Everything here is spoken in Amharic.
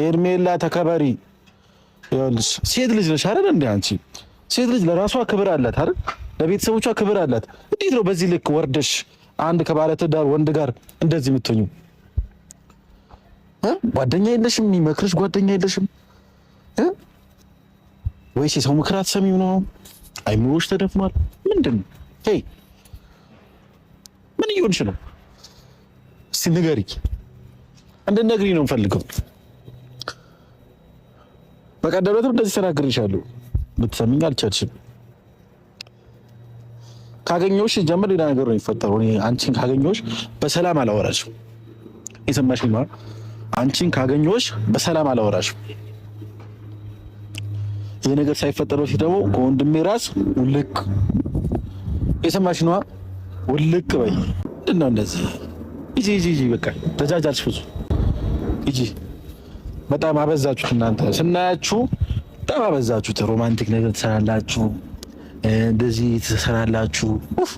ሄርሜላ ተከበሪ። ይኸውልሽ ሴት ልጅ ነሽ አይደል? እንደ አንቺ ሴት ልጅ ለራሷ ክብር አላት አይደል? ለቤተሰቦቿ ክብር አላት። እንዴት ነው በዚህ ልክ ወርደሽ አንድ ከባለ ትዳር ወንድ ጋር እንደዚህ የምትሆኚው? ጓደኛ የለሽም? የሚመክርሽ ጓደኛ የለሽም ወይስ የሰው ምክር አትሰሚም ነው? አይምሮሽ ተደፍኗል? ምንድን ነው? Hey፣ ምን እየሆንሽ ነው? እስቲ ንገሪ። እንድትነግሪኝ ነው የምፈልገው። በቀደም ዕለትም እንደዚህ ተናግሬሻለሁ፣ ብትሰሚኝ አልቻልሽም። ካገኘሁሽ ጀምር ሌላ ነገር ነው የሚፈጠረው። እኔ አንቺን ካገኘሁሽ በሰላም አላወራሽም። የሰማሽኝ ነው? አንቺን ካገኘሁሽ በሰላም አላወራሽም። ይህ ነገር ሳይፈጠር በፊት ደግሞ ከወንድሜ ራስ ውልቅ፣ የሰማሽ ነዋ። ውልቅ በይ። ምንድን ነው እንደዚህ? ሂጂ ሂጂ ሂጂ፣ በቃ ተጃጃልሽ ብዙ ሂጂ። በጣም አበዛችሁት እናንተ፣ ስናያችሁ በጣም አበዛችሁት። Romantic ነገር ትሰራላችሁ፣ እንደዚህ ትሰራላችሁ። ኡፍ።